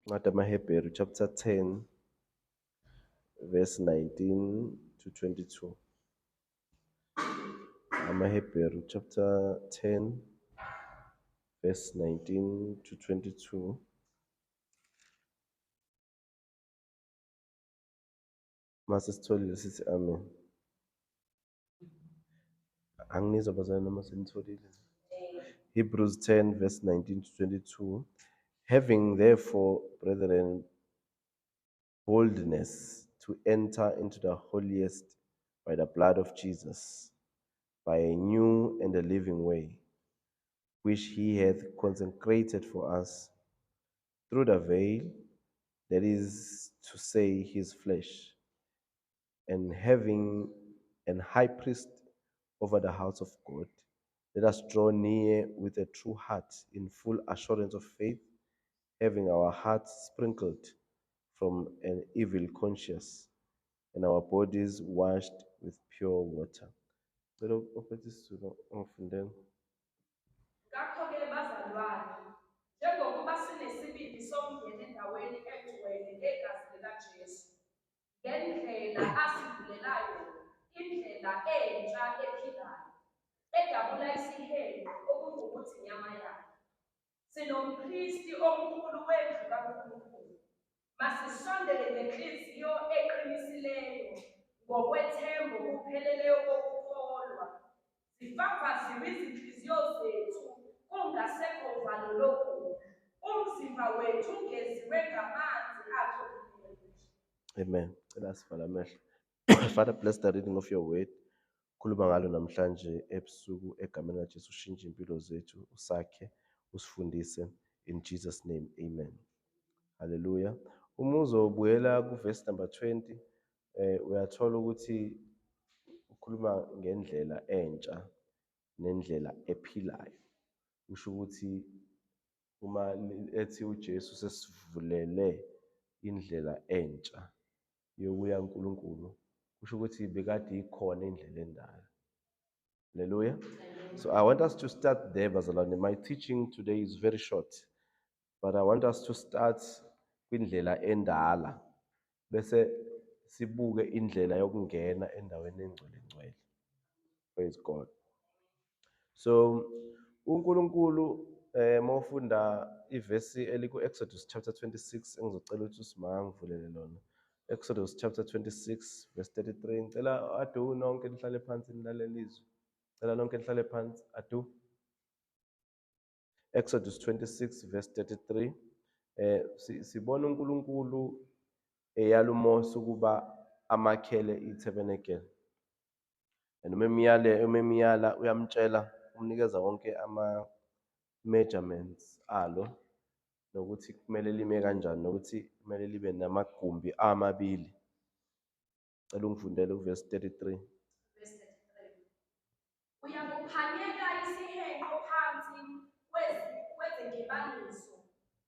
Incwadi yamaHebheru chapter 10 verse 19 to 22. AmaHebheru chapter 10 verse 19 to 22. Mase sitholile sithi amen. Anginizwa bazalwane noma senitholile. Hebrews 10 verse 19 to 22. Having therefore, brethren, boldness to enter into the holiest by the blood of Jesus, by a new and a living way, which he hath consecrated for us through the veil, that is to say, his flesh, and having an high priest over the house of God, let us draw near with a true heart in full assurance of faith, having our hearts sprinkled from an evil conscience and our bodies washed with pure water. Cela uphethe isiZulu ungifundele. Ngakho-ke bazalwane, njengokuba sinesibindi sokungena endaweni engcwele ngegazi likaJesu, ngendlela asivulelayo indlela entsha ephilayo, edabula isihenqo okungukuthi inyama yakhe. Sinompristi omkhulu wendlu kaNkulunkulu. Masisondele ngenhliziyo eqinisileyo ngokwethemba okupheleleyo kokukholwa. Zifafaziwe izinhliziyo zethu kungasekho valo lokubi. Umzimba wethu ugeziwe ngamanzi acwebileyo. Amen. Cela sivale amehlo. Father, bless the reading of your word. Khuluma ngalo namhlanje ebusuku egameni likaJesu, ushintshe impilo zethu, usakhe, usifundise in Jesus name. Amen. Hallelujah. Uma uzobuyela ku-verse number 20, uyathola ukuthi ukhuluma ngendlela entsha nendlela ephilayo. Kusho ukuthi uma ethi uJesu sesivulele indlela entsha yokuya kuNkulunkulu, kusho ukuthi bekade ikhona indlela endala. Hallelujah. So I want us to start there, bazalwane. My teaching today is very short, but I want us to start kwindlela endala bese sibuke indlela yokungena endaweni engcwele ngcwele. Praise God. So uNkulunkulu mawufunda ivesi eliku Exodus chapter 26, engizocela ukuthi uSimanga angivulele lona. Exodus chapter 26 verse 33. Ngicela adu nonke nihlale phansi nilalele izwi. Ngicela nonke nihlale phansi adu. Exodus 26 verse 33. Sibona uNkulunkulu eyala uMose ukuba amakhele itabernacle. And uma emyala uyamtshela, umnikeza wonke ama measurements alo, nokuthi kumele lime kanjani, nokuthi kumele libe namagumbi amabili. Cela ungifundele uverse 33. Verse 33. Uyakuphanyeka isihenqo phansi kwezingebaniso,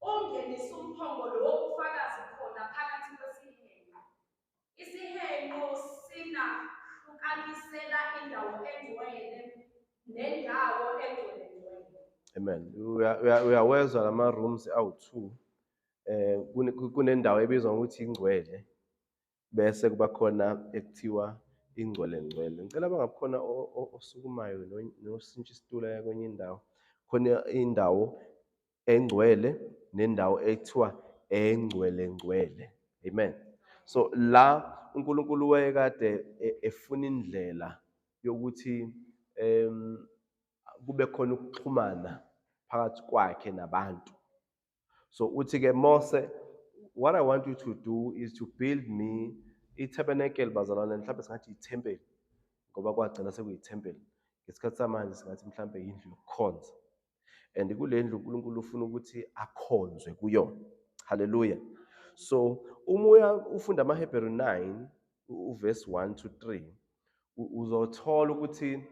ungenise umphongolo wobufakazi khona phakathi kwesihenqo. Isihenqo sinahlukanisela indawo engcwele nendawo engcwele ngcwele. Amen. Uyawezwa lama rooms awu-2. Kunendawo ebizwa ngokuthi ingcwele, bese kuba khona ekuthiwa ingcwele ngcwele. Ngicela bangabe khona osukumayo noshintsha isitulo aya kwenye indawo. Khona indawo engcwele nendawo ekuthiwa engcwele ngcwele. Amen. So la uNkulunkulu wayekade efuna indlela yokuthi kube khona ukuxhumana phakathi kwakhe nabantu. So uthi ke Mose, what I want you to do is to build me i-tabernacle, bazalwane, mhlawumbe singathi ithempeli, ngoba kwagcina sekuyithempeli. Ngesikhathi samanje singathi mhlawumbe indlu yokukhonza. And kule ndlu uNkulunkulu ufuna ukuthi akhonzwe kuyona. Hallelujah. So uma uya ufunda amaHebheru 9 uverse 1 to 3, uzothola ukuthi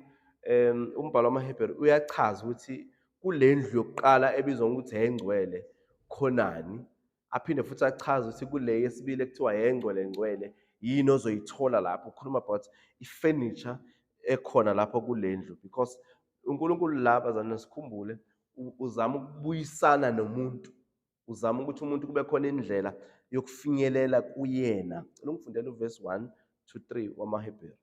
umbhalo wamaHebheru uyachaza ukuthi kule ndlu yokuqala ebizwa ngokuthi engcwele khonani, aphinde futhi achaze ukuthi kule yesibili ekuthiwa engcwele ngcwele yini ozoyithola lapho. Ukhuluma about i-furniture ekhona lapho kule ndlu, because uNkulunkulu la, bazalwane, sikhumbule, uzama ukubuyisana nomuntu. Uzama ukuthi umuntu kube khona indlela yokufinyelela kuyena. Cela ungifundele uverse 1 to 3 wamaHebheru.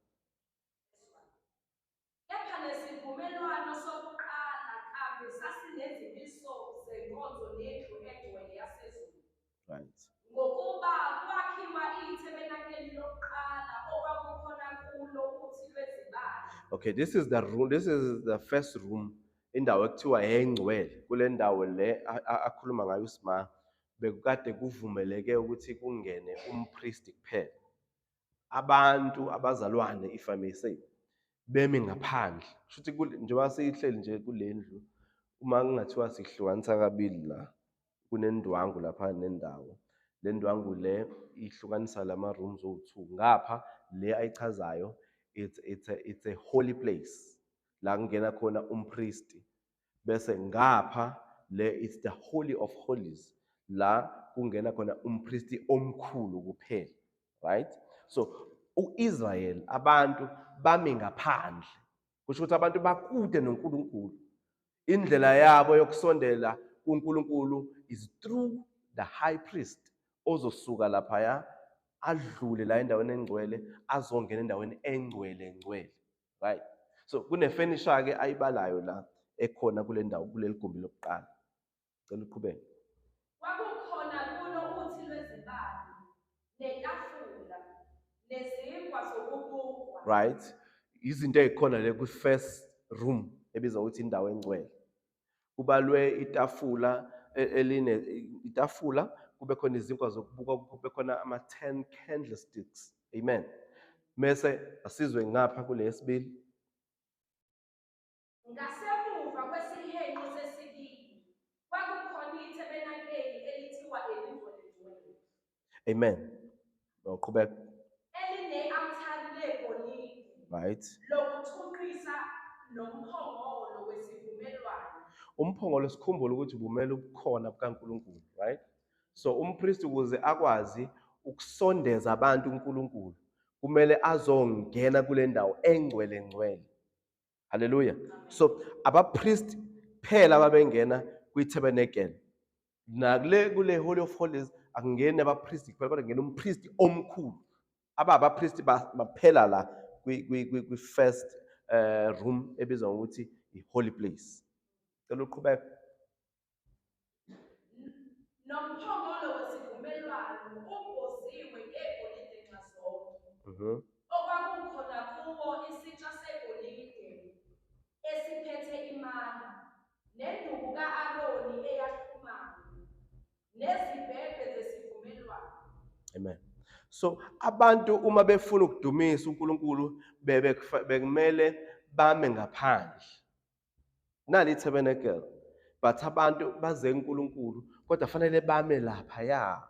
Kepha nesivumelwano sokuqala kambe sasinezimiso zenkonzo nendlu engcwele yasezulu. Right. Ngokuba kwakhiwa ithebenakeli lokuqala okwakukhona kulo uthi lwezibani. Okay, this is the room, this is the first room, indawo ekuthiwa engcwele. Kule ndawo le akhuluma ngayo uSima, bekukade kuvumeleke ukuthi kungene umpristi kuphela. Abantu abazalwane, if I may say, bemi ngaphandle. Shuthi njengoba sihleli nje kule ndlu, uma kungathiwa sihlukanisa kabili la, kunendwangu lapha nendawo. Le ndwangu le ihlukanisa lama rooms owu-2. Ngapha le ayichazayo, it's a holy place la kungena khona umpristi, bese ngapha le it's the holy of holies la kungena khona umpristi omkhulu kuphela, right? So uIsrael, abantu bami ngaphandle, kusho ukuthi abantu bakude noNkulunkulu. Indlela yabo yokusondela kuNkulunkulu is through the high priest ozosuka laphaya adlule la endaweni engcwele azongena endaweni engcwele ngcwele, right? So kune-furniture ke ayibalayo la ekhona kule ndawo, kuleli gumbi lokuqala. Cela uqhubeke. Kwakukhona kulo uthi lwezibani, netafula, nezinkwa zokubukwa. Right, izinto ezikhona le kwi-first room ebizwa ukuthi indawo engcwele. Kubalwe itafula eline itafula, kube khona izinkwa zokubukwa, kube khona ama-10 candlesticks. Amen. Mese asizwe ngapha kule yesibili. Ngasemuva kwesihenqo sesibili kwakukhona ithebenakeli elithiwa elingcwelengcwele. Amen. Uqhubeka. Eline-altari legolide. Right. Lokuthunqisa nomphongolo wesivumelwano. Umphongolo, sikhumbule ukuthi ubumele ubukhona bukaNkulunkulu, right? So umpristi ukuze akwazi ukusondeza abantu kuNkulunkulu, kumele azongena kule ndawo engcwele ngcwele. Hallelujah. So abapriest phela babengena kwi-tabernacle. Nakule kule Holy of Holies akungeni abapristi kuphela, kodwa kungena umpristi omkhulu. Abapristi baphela la kwi first room ebizwa ngokuthi i-holy place. Cela uqhubeke. Nomphongolo wesivumelwano umboziwe ngegolide nxazonke. Okwakukhona kuwo isitsha segolide esiphethe imana, nenduku ka-Aroni eyahlumayo, nezibhebhe zesivumelwano. Amen. So abantu uma befuna ukudumisa uNkulunkulu bekumele bame ngaphandle. Nali tabernacle, but abantu baze kuNkulunkulu kodwa fanele bame lapha.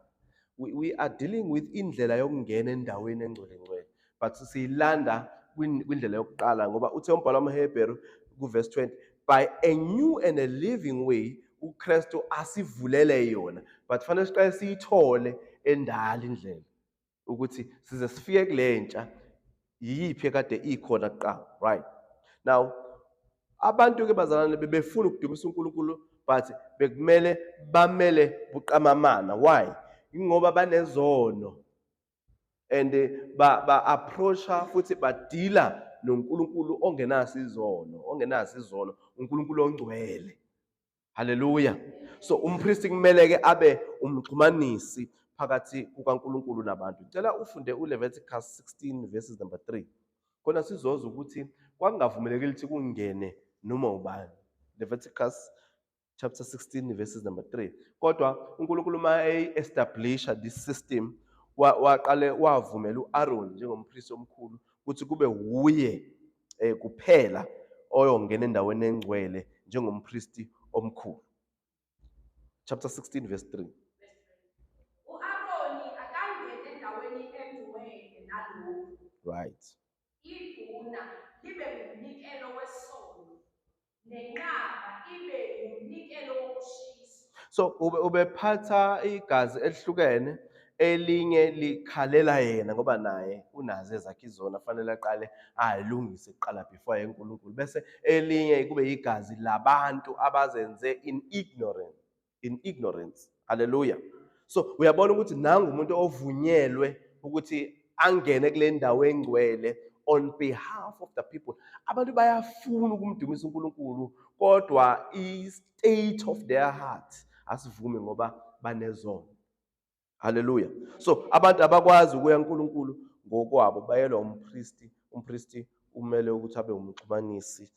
We are dealing with indlela yokungena endaweni engcwele ngcwele, but siyilanda kwindlela yokuqala, ngoba uthe umbhalo wamaHebheru kuverse 20, by a new and a living way uKristu asivulele yona, but fanele siqale siyithole endala indlela ukuthi size sifike kule ntsha. Yiphi ekade ikhona kuqala? Right now, abantu ke bazalwane bebefuna ukudumisa uNkulunkulu, but bekumele bamele buqamamana. Why? Ingoba banezono and ba approacha futhi badila noNkulunkulu ongenaso izono, ongenaso izono, uNkulunkulu ongcwele. Haleluya. So umpristi kumele ke abe umxhumanisi phakathi kukaNkulunkulu nabantu. Ngicela ufunde uLeviticus 16 verses number 3, khona sizozwa ukuthi kwakungavumelekile ukuthi kungene noma ubani. Leviticus chapter 16 verses number 3. Kodwa uNkulunkulu uma establish-a this system, waqale wavumela uAaron njengompristi omkhulu ukuthi kube wuye kuphela oyongena endaweni engcwele njengompristi omkhulu. Chapter 16 verse 3. U-Aroni akangene endaweni engcwele nalokhu. Ibhuna libe ngumnikelo wesono, nenqama ibe ngumnikelo wokushiswa. So ubephatha igazi elihlukene, elinye likhalela yena ngoba naye unazo ezakhe izono afanele aqale alungise kuqala before eNkulunkulu, bese elinye kube igazi labantu abazenze in ignorance. Hallelujah. So uyabona ukuthi nangu umuntu ovunyelwe ukuthi angene kule ndawo engcwele on behalf of the people. Abantu bayafuna ukumdumisa uNkulunkulu, kodwa i-state of their heart asivumi ngoba banezono. Hallelujah. So abantu abakwazi ukuya kuNkulunkulu ngokwabo, bayelwa umpristi. Umpristi umele ukuthi abe umxhumanisi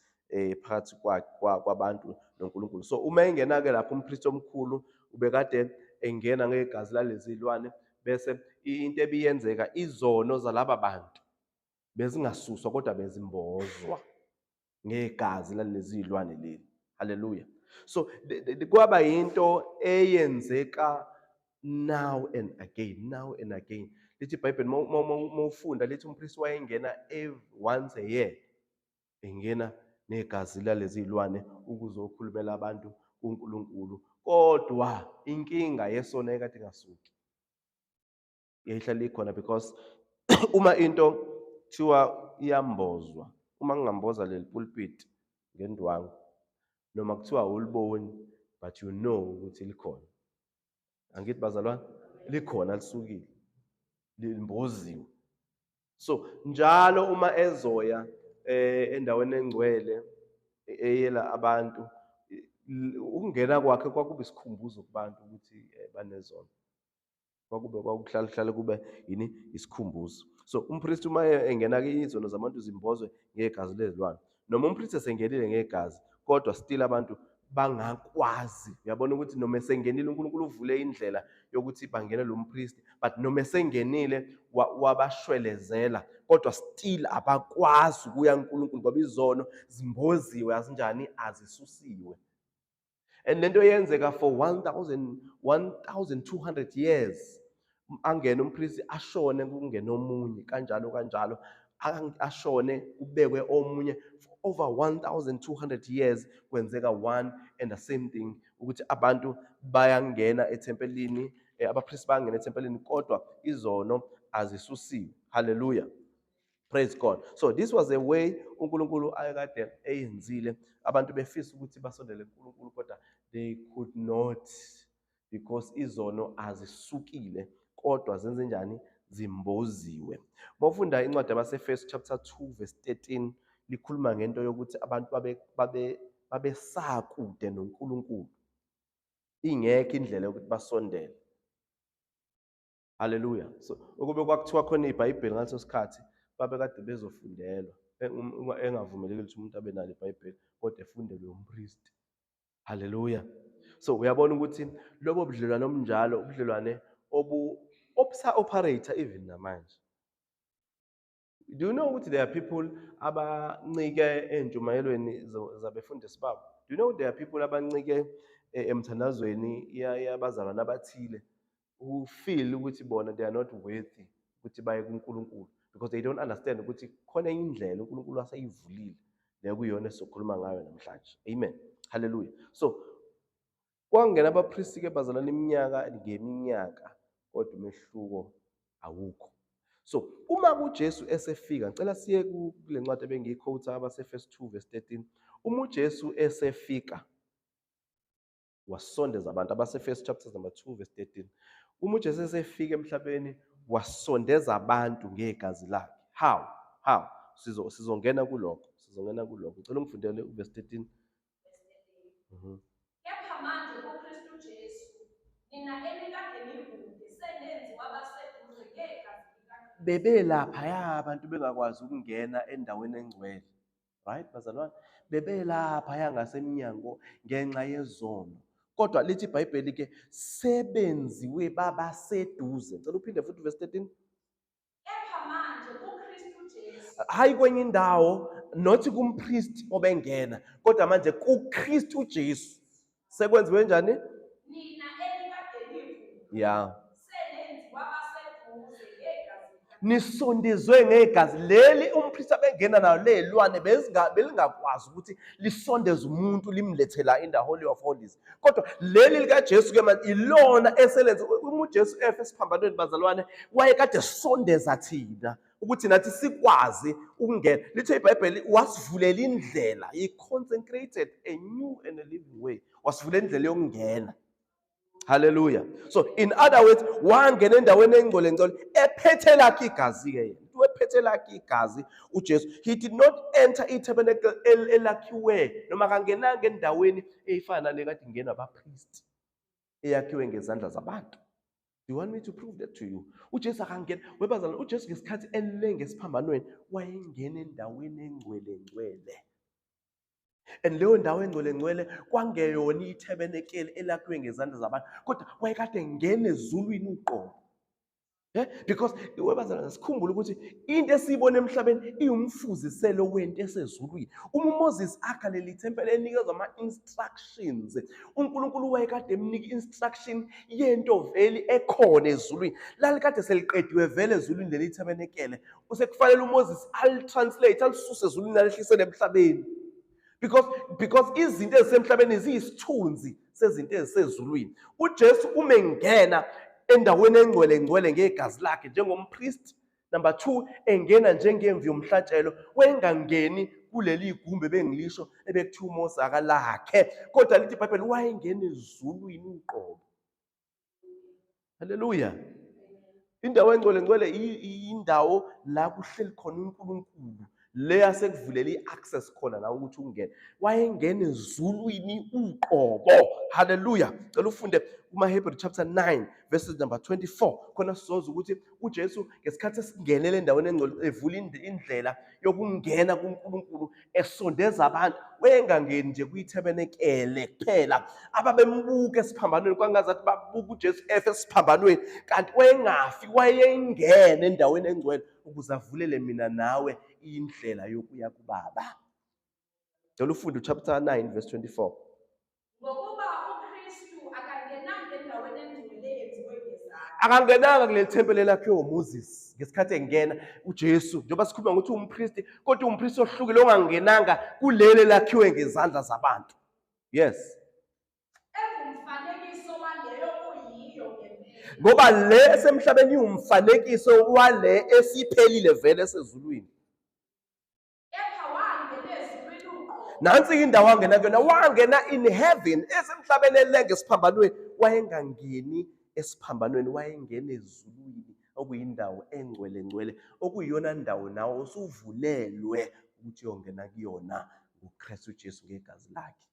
phakathi kwabantu noNkulunkulu. So uma engena ke lapho umpristi omkhulu ubekade engena ngegazi lalezi zilwane, bese into ebiyenzeka izono zalaba bantu bezingasuswa kodwa bezimbozwa ngegazi lalezi zilwane leli. Hallelujah. So kwaba into eyenzeka now and again, now and again. Lithi iBhayibheli mawufunda lithi umpristi wayengena once a year, engena negazi lalezi zilwane ukuzokhulumela abantu kuNkulunkulu. Kodwa inkinga yesono ekade ingasuki yayihlala ikhona, because uma into kuthiwa iyambozwa, uma ngingamboza leli pulpit ngendwangu, noma kuthiwa awuliboni, but you know ukuthi likhona. Angithi bazalwane, likhona, lisukile, limboziwe. So njalo uma ezoya endaweni engcwele eyela abantu, ukungena kwakhe kwakube isikhumbuzo kubantu ukuthi banezono. Kwakube kwakuhlala hlale kube yini isikhumbuzo. So umpristi uma engena ke izono zabantu zimbozwe ngegazi lezilwane, noma umpristi esengenile ngegazi, kodwa still abantu bangakwazi. Uyabona ukuthi noma esengenile uNkulunkulu uvule indlela yokuthi bangene lo mpristi, but noma esengenile wabashwelezela, kodwa still abakwazi ukuya kuNkulunkulu ngoba izono zimboziwe, azinjani, azisusiwe. And lento yenzeka for 1200 years. Angene umpristi ashone, kungene omunye, kanjalo kanjalo, ashone kubekwe omunye. For over 1200 years kwenzeka one and the same thing, ukuthi abantu bayangena ethempelini, abapristi bayangena ethempelini, kodwa izono azisusiwe. Hallelujah. Praise God. So this was a way uNkulunkulu ayekade eyenzile. Abantu befisa ukuthi basondele kuNkulunkulu, kodwa they could not, because izono azisukile, kodwa zenze njani? Zimboziwe. Mawufunda incwadi yabaseEfesu chapter 2 verse 13, likhuluma ngento yokuthi abantu babesakude noNkulunkulu, ingekho indlela yokuthi basondele. Hallelujah. So ukube kwakuthiwa khona iBhayibheli ngaleso sikhathi, babekade bezofundelwa, engavumelekile ukuthi umuntu abe nalo iBhayibheli, kodwa efundelwe umpristi. Hallelujah. So uyabona ukuthi lobo budlelwane obunjalo, ubudlelwane obusa-operate even namanje. Do you know ukuthi there are people abancike ey'ntshumayelweni zabefundisi babo? Do you know there are people abancike emthandazweni yabazalwane abathile, who feel ukuthi bona they are not worthy ukuthi baye kuNkulunkulu, because they don't understand ukuthi khona indlela uNkulunkulu aseyivulile le kuyona esizokhuluma ngayo namhlanje. Amen. Hallelujah. So kwangena abapristi ke bazalwane iminyaka ngeminyaka, kodwa umehluko awukho. So uma kuJesu esefika, ngicela siye kule ncwadi ebengiyiquote abaseEfesu 2 verse 13. Uma uJesu esefika wasondeza abantu, abaseEfesu chapter number 2 verse 13. Uma uJesu esefika emhlabeni wasondeza abantu ngegazi lakhe. How? How? Sizongena kulokho. Sizongena kulokho. Ngicela ungifundele uverse 13. Kepha manje kuKristu Jesu, nina enikade nikude senenziwa abaseduze ngegazi likaKristu. Bebelaphaya abantu bengakwazi ukungena endaweni engcwele. Right, bazalwane? Bebelaphaya ngasemnyango ngenxa yezono. Kodwa lithi iBhayibheli ke sebenziwe babaseduze. Ngicela uphinde futhi verse 13. Kepha manje kuKristu Jesu. Hayi kwenye indawo, not kumpriest obengena, kodwa manje kuKristu Jesu. Sekwenziwe njani? Nina enikade nikude. Senenziwa abaseduze ngegazi likaKristu. Nisondezwe ngegazi leli umpriest abengena nalo lelwane belingakwazi ukuthi lisondeze umuntu limlethela in the holy of holies. Kodwa leli likaJesu ke manje ilona eselenze. Uma uJesu efe esiphambanweni bazalwane, wayekade sondeza thina ukuthi nathi sikwazi ukungena. Lithe iBhayibheli wasivulela indlela, he consecrated a new and a living way. Wasivulela indlela yokungena. Hallelujah. So in other words, wangena endaweni engcwele ngcwele ephethe lakhe igazi ke yena. Wephethe lakhe igazi uJesu. He did not enter itabernacle elakhiwe noma kangenanga endaweni eyifana nale kade ingena abapriest eyakhiwe ngezandla zabantu. Do you want me to prove that to you? UJesu akangena, webazalwane, uJesu ngesikhathi elenge esiphambanweni wayengena endaweni engcwele ngcwele. And leyo ndawo engcwele ngcwele kwangeyona ithebenekele elakhiwe ngezandla zabantu, kodwa wayekade engena ezulwini uqobo. Because webazalwane, sikhumbule ukuthi into esiyibona emhlabeni iwumfuziselo wento esezulwini. Uma uMoses akha leli thempeli enikezwa ama-instructions, uNkulunkulu wayekade emnika i-instruction yento vele ekhona ezulwini. Lalikade seliqediwe vele ezulwini leli thabenekele. Usekufanele uMoses alitranslate, alisuse ezulwini alehlisele emhlabeni. Because izinto ezisemhlabeni ziyisithunzi sezinto ezisezulwini. uJesu uma engena endaweni engcwele ngcwele ngegazi lakhe njengompriest, number 2 engena njengemvu yomhlatshelo, wayengangeni kuleli gumbi bengilisho ebekuthiwa uMose akalakhe, kodwa lithi iBhayibheli wayengena ezulwini uqobo. Haleluya. Indawo engcwele ngcwele indawo la kuhleli khona uNkulunkulu, le asekuvulela i-access khona la ukuthi ungene. Wayengena ezulwini uqobo. Haleluya. Cela ufunde kumaHebrew chapter 9 verses number 24, khona sizoza ukuthi uJesu ngesikhathi esingenele endaweni engcwele evula indlela yokungena kuNkulunkulu esondeza abantu, wayengangeni nje kwithebenekele kuphela. Ababembuka esiphambanweni kwangazathi babuka uJesu efe esiphambanweni, kanti wayengafi, wayengena endaweni engcwele ukuze avulele mina nawe indlela yokuya kuBaba. Cela ufunde chapter 9 verse 24. Ngokuba uKristu akangenanga endaweni engcwele eyenziwe ngezandla. Akangenanga kuleli thempeli elakhiwe uMoses ngesikhathi engena uJesu, njengoba sikhuluma ngokuthi umpristi, kodwa umpristi ohlukile ongangenanga kuleli elakhiwe ngezandla zabantu. Yes. Engumfanekiso waleyo oyiyo ngempela. Ngoba le esemhlabeni iwumfanekiso wale esiphelile vele esezulwini. Kepha wangena ezulwini uqobo. Nansi indawo angena kuyona, wangena in heaven, esemhlabeni elenge esiphambanweni. Wayengangeni esiphambanweni, wayengena ezulwini, okuyindawo engcwele ngcwele, okuyiyona ndawo nawe osuvulelwe ukuthi uyongena kuyona ngoKristu Jesu ngegazi lakhe.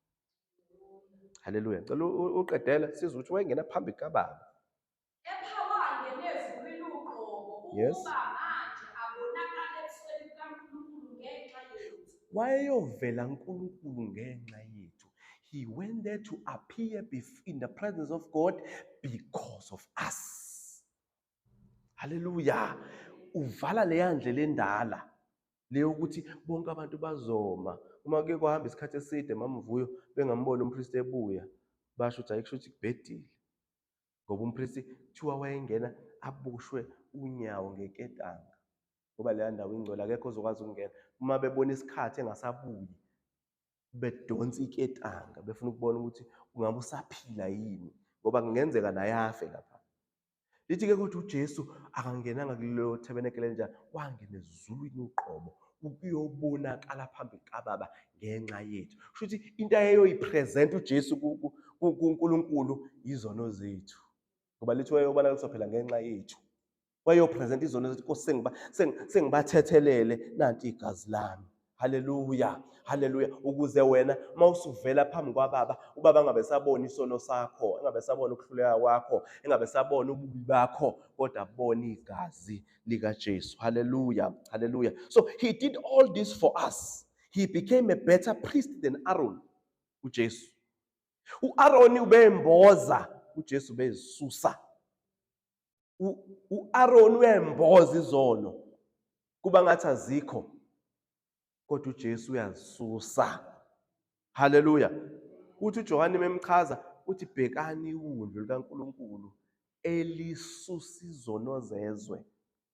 Haleluya. Ngicela uqedele sizwe ukuthi wayengena phambi kukaBaba. Kepha wangena ezulwini uqobo, Yes. ukuba manje abonakale ebusweni bukaNkulunkulu ngenxa yethu. Wayeyovela uNkulunkulu ngenxa yethu. He went there to appear in the presence of God because of us. Hallelujah. Uvala leya ndlela endala leyo ukuthi bonke abantu bazoma. Uma kuke kwahamba isikhathi eside Mamvuyo bengamboni umpristi ebuya, basho ukuthi ayikusho ukuthi kubhedile. Ngoba umpristi kuthiwa wayengena aboshwe unyawo ngeketanga. Ngoba leya ndawo ingcwele, akekho ozokwazi ukungena. Uma bebona isikhathi engasabuyi, bedonsa iketanga befuna ukubona ukuthi ungabe usaphila yini, ngoba kungenzeka naye afe lapha. Lithi-ke kodwa uJesu akangenanga kulelo thabenekele njalo, wangena ezulwini uqobo ukuyobonakala phambi kukaBaba ngenxa yethu. Kusho ukuthi into ayeyoyipresent uJesu kuNkulunkulu izono zethu, ngoba lithi wayeyobonakaliswa phela ngenxa yethu. Wayeyopresent izono zethu, Nkosi sengibathethelele, nanti igazi lami. Haleluya, haleluya. Ukuze wena uma usuvela phambi kwaBaba, uBaba engabe esabona isono sakho, engabe esabona ukuhluleka kwakho, engabe esabona ububi bakho, kodwa abone igazi likaJesu. Haleluya, haleluya. So he did all this for us. He became a better priest than Aaron, uJesu. U-Aaron ubemboza, uJesu ubezisusa. U-Aaron uyemboza izono, kuba ngathi azikho, kodwa uJesu uyazisusa. Haleluya. Uthi uJohane memchaza, uthi bhekani iwundlu likaNkulunkulu elisusa izono zezwe,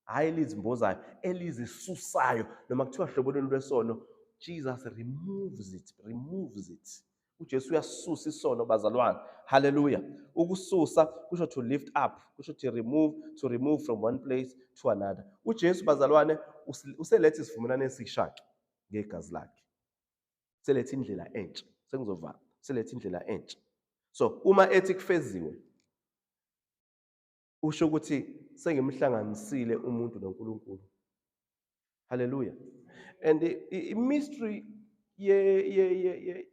hhayi elizimbozayo, elizisusayo. Noma kuthiwa hlobo luni lwesono, Jesus removes it, removes it. uJesu uyasusa isono bazalwane. Haleluya. Ukususa kusho to lift up, kusho to remove, to remove from one place to another. uJesu bazalwane uselethe isivumelwano esisha ngegazi lakhe. Selethe indlela entsha. Sengizovala. Selethe indlela entsha. So uma ethi kufeziwe, Usho ukuthi sengimhlanganisile umuntu noNkulunkulu. Hallelujah. And i-mystery ye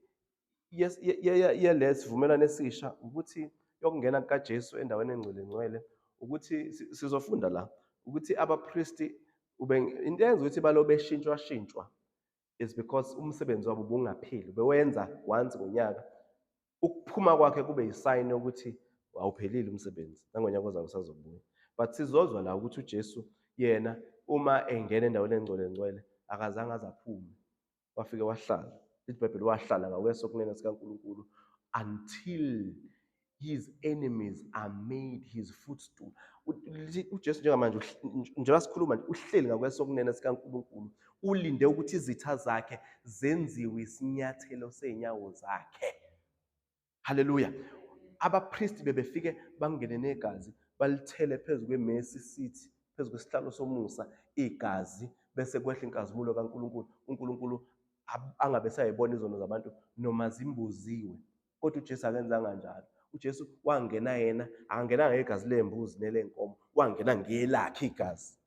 yes yelesivumelwano esisha ukuthi yokungena kukaJesu endaweni engcwele ngcwele, ukuthi sizofunda la ukuthi abapristi ube into eyenza ukuthi balo beshintshwa shintshwa is because umsebenzi wabo ubungapheli, bewenza once ngonyaka. Ukuphuma kwakhe kube yisign yokuthi awuphelile umsebenzi, nangonyaka ozayo usazobuya. But sizozwa la ukuthi uJesu yena uma engena endaweni engcwele ngcwele akazange aze aphume, wafike wahlala. Lithi iBhayibheli wahlala ngakwesokunene sikaNkulunkulu until his enemies are made his footstool. UJesu njengamanje, njengoba sikhuluma nje, uhleli ngakwesokunene sikaNkulunkulu, ulinde ukuthi izitha zakhe zenziwe isinyathelo sey'nyawo zakhe. Haleluya. Abapristi bebefike bangene negazi, balithele phezu kwe-mercy seat, phezu kwesihlalo somusa igazi, bese kwehla inkazimulo kaNkulunkulu. uNkulunkulu angabe sayibona izono zabantu noma zimboziwe. Kodwa uJesu akenzanga njalo. uJesu wangena yena, akangenanga ngegazi lembuzi nelenkomo, wangena ngelakhe igazi.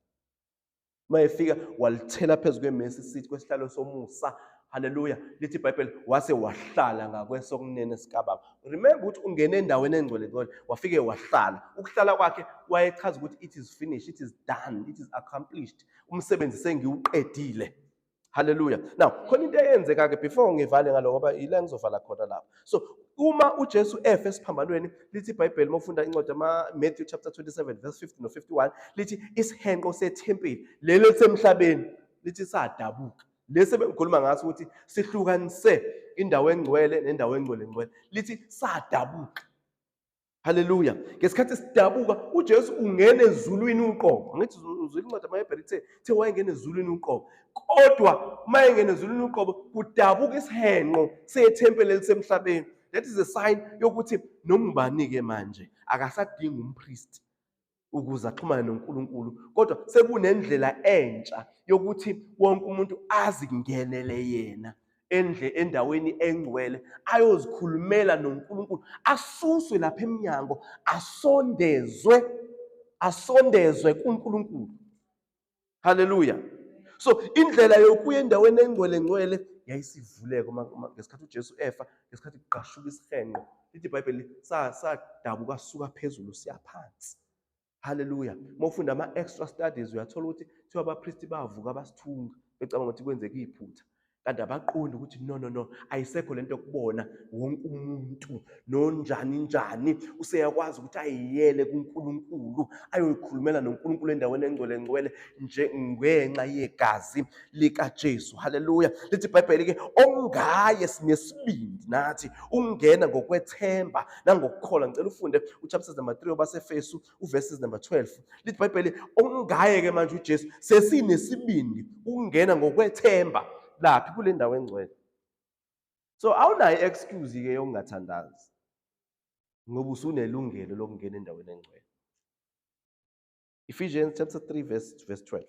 Uma efika walithela phezu kwe-mercy seat, kwesihlalo somusa. Haleluya. Lithi iBhayibheli wase wahlala ngakwesokunene sikaBaba. Remember ukuthi ungene endaweni engcwele ngcwele, wafike wahlala. Ukuhlala kwakhe wayechaza ukuthi it is finished, it is done, it is accomplished. Umsebenzi sengiwuqedile. Haleluya. Now, khona into eyenzeka ke before ngivale ngaloko, ngoba ila ngizovala khona lapho. So, uma uJesu efe esiphambanweni, lithi iBhayibheli uma ufunda incwadi ama Matthew chapter 27 verse 50 no 51, lithi isihenqo sethempeli leli elisemhlabeni lithi sadabuka. Lesi bengikhuluma ngaso ukuthi sihlukanise indawo engcwele nendawo engcwele ngcwele, lithi sadabuka. Haleluya. Ngesikhathi sidabuka uJesu ungena ezulwini uqobo. Angithi uzwile incwadi amaHebheru ithe wayengena ezulwini uqobo. Kodwa uma engena ezulwini uqobo kudabuka isihenqo sethempeli elisemhlabeni. That is a sign yokuthi noma ubani-ke manje akasadingi umpristi ukuze axhumane noNkulunkulu, kodwa sekunendlela entsha yokuthi wonke umuntu azingenele yena endaweni engcwele, ayozikhulumela noNkulunkulu, asuswe lapha eminyango, asondezwe kuNkulunkulu. Haleluya. So indlela yokuya endaweni engcwele ngcwele yayisivuleka ngesikhathi uJesu efa, ngesikhathi kuqashuka isihenqo. Lithi iBhayibheli sadabuka suka phezulu siya phansi. Haleluya. Uma ufunda ama-extra studies uyathola ukuthi kuthiwa abapristi bavuka basithunga becabanga ukuthi kwenzeka iphutha, kanti abaqondi ukuthi no no no, ayisekho lento yokubona wonke umuntu nonjani njani useyakwazi ukuthi ayiyele kuNkulunkulu, ayoyikhulumela noNkulunkulu endaweni engcwele ngcwele nje ngenxa yegazi likaJesu. Haleluya. Lithi iBhayibheli ke ongaye sinesibindi nathi ungena ngokwethemba nangokukholwa. Ngicela ufunde uchapter number 3 wabaseEfesu uverses number 12. Lithi iBhayibheli ongaye ke manje uJesu sesinesibindi ukungena ngokwethemba laphi kule ndawo engcwele. So awunayo excuse ke yokungathandazi ngoba usunelungelo lokungena endaweni engcwele. Ephesians chapter 3 verse 12.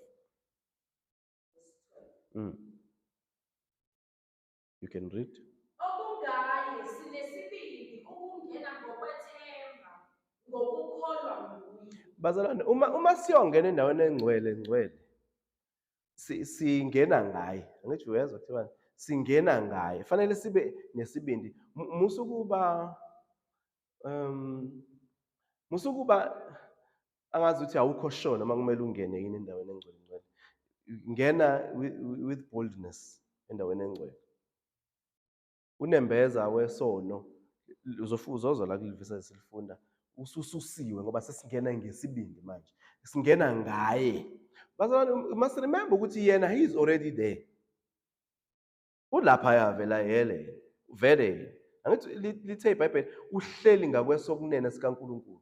You can read. Okungaye sinesibindi ukungena ngokwethemba ngokukholwa nguye. Bazalwane, uma siyongena endaweni engcwele ngcwele, singena ngaye. Angithi uyezwa kuthiwa singena ngaye. Fanele sibe nesibindi. Musukuba angazi ukuthi awukho sure noma kumele ungene yini endaweni engcwele ngcwele. Ngena with boldness endaweni engcwele. Unembeza wesono uzozwa la kulivisa esilifunda usususiwe ngoba sesingena ngesibindi manje. Singena ngaye. Bazalwane, you must remember ukuthi yena he is already there. Ulapha yavela yele vele. Angithi lithe iBhayibheli uhleli ngakwesokunene sikaNkulunkulu.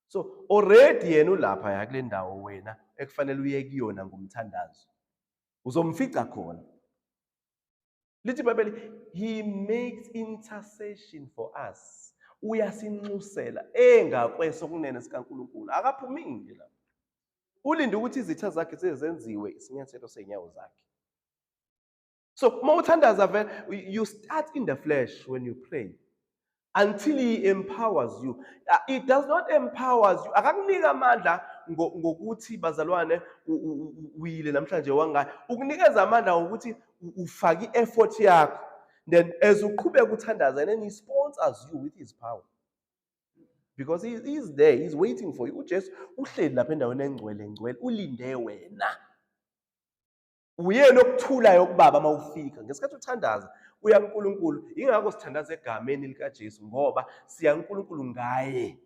So already yena ulapha ya kule ndawo wena ekufanele uye kuyona ngomthandazo. Uzomfica khona. Lithi iBhayibheli he makes intercession for us. Uyasinxusela engakwesokunene sikaNkulunkulu. Akaphumile lapha. Ulinde ukuthi izitha zakhe sezenziwe isinyathelo senyawo zakhe. So uma uthandaza vele you start in the flesh when you pray. Until he empowers you. It does not empowers you. Akakunika amandla ngokuthi, bazalwane, uyile namhlanje wangayo. Ukunikeza amandla ngokuthi ufake i-effort yakho. Then as uqhubeka uthandaza, and then he sponsors you with his power. Because he is there, he's waiting for you. UJesu uhleli lapha endaweni engcwele ngcwele, ulinde wena. Uyena okuthulayo kubaba uma ufika. Ngesikhathi uthandaza, uya kuNkulunkulu. Yingakho sithandaza egameni likaJesu, ngoba siya kuNkulunkulu ngaye.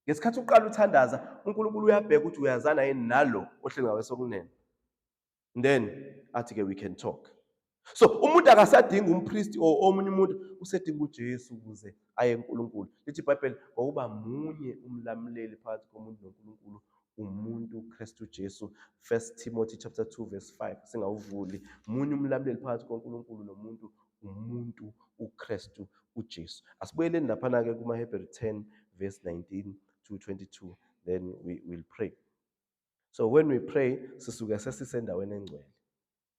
Ngesikhathi uqala uthandaza, uNkulunkulu uyabheka ukuthi uyazana yini nalo ohleli ngawesokunene. Then athi ke, "We can talk." So umuntu akasadingi umpristi or omunye umuntu, usedinga uJesu ukuze aye kuNkulunkulu. Lithi iBhayibheli, ngokuba munye umlamuleli phakathi komuntu noNkulunkulu, umuntu Kristu Jesu. 1 Timothy chapter 2 verse 5, singawuvuli. Munye umlamuleli phakathi koNkulunkulu nomuntu, umuntu uKristu uJesu. Asibuyeleni laphana ke kumaHebheru 10 verse 19 to 22, then we will pray. So when we pray, sisuke sesisendaweni engcwele.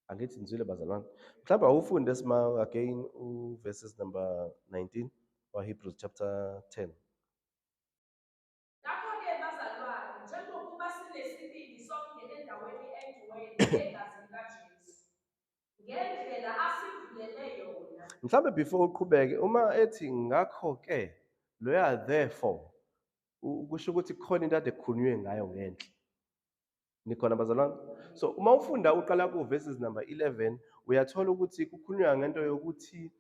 Angithi nizwile, bazalwane? Mhlawumbe awufunde sima again u verses number 19 wa Hebrews chapter 10. Ngakho-ke bazalwane, njengokuba sinesibindi sokungena endaweni engcwele ngegazi likaJesu, ngendlela asivulele yona. Mhlawumbe before uqhubeke, uma ethi ngakho ke, loya therefore kusho ukuthi kukhona into ade kukhulunywe ngayo ngenhla. Nikhona, bazalwane? So uma ufunda uqala ku verses number 11, uyathola ukuthi kukhulunywa ngento yokuthi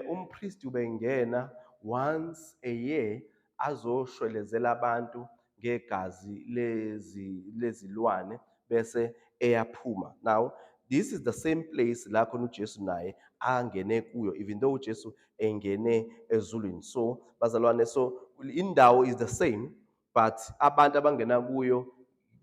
umpriest ubengena once a year azoshwelezela abantu ngegazi lezi lezilwane bese eyaphuma. Now this is the same place la khona uJesu naye angene kuyo, even though uJesu engene ezulwini. So bazalwane, so indawo is the same, but abantu abangena kuyo,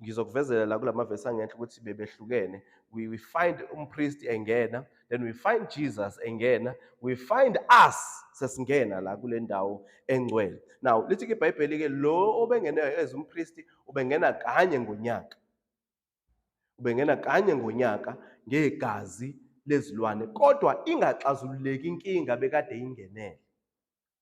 ngizokuvezela la kulama verse angenhla ukuthi bebehlukene. We find umpriest engena, then we find Jesus engena, we find us sesingena la kule ndawo engcwele. Now lithi ke iBhayibheli ke, lo obengene as umpriest ubengena kanye ngonyaka, ubengena kanye ngonyaka ngegazi lezilwane, kodwa ingaxazululeki inkinga bekade ingenele.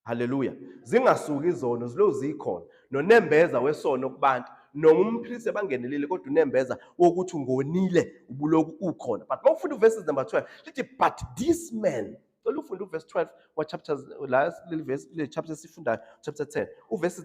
Haleluya! Zingasuki izono, ziloku zikhona, nonembeza wesono kubantu, noma umpriest abangenelile, kodwa unembeza wokuthi ungonile ubuloku ukhona. But mawufunda uverses number 12, lithi, "But this man." Cela ufunde uverse 12 wa chapters la, leli verse, le chapter esifundayo, chapter 10, uverses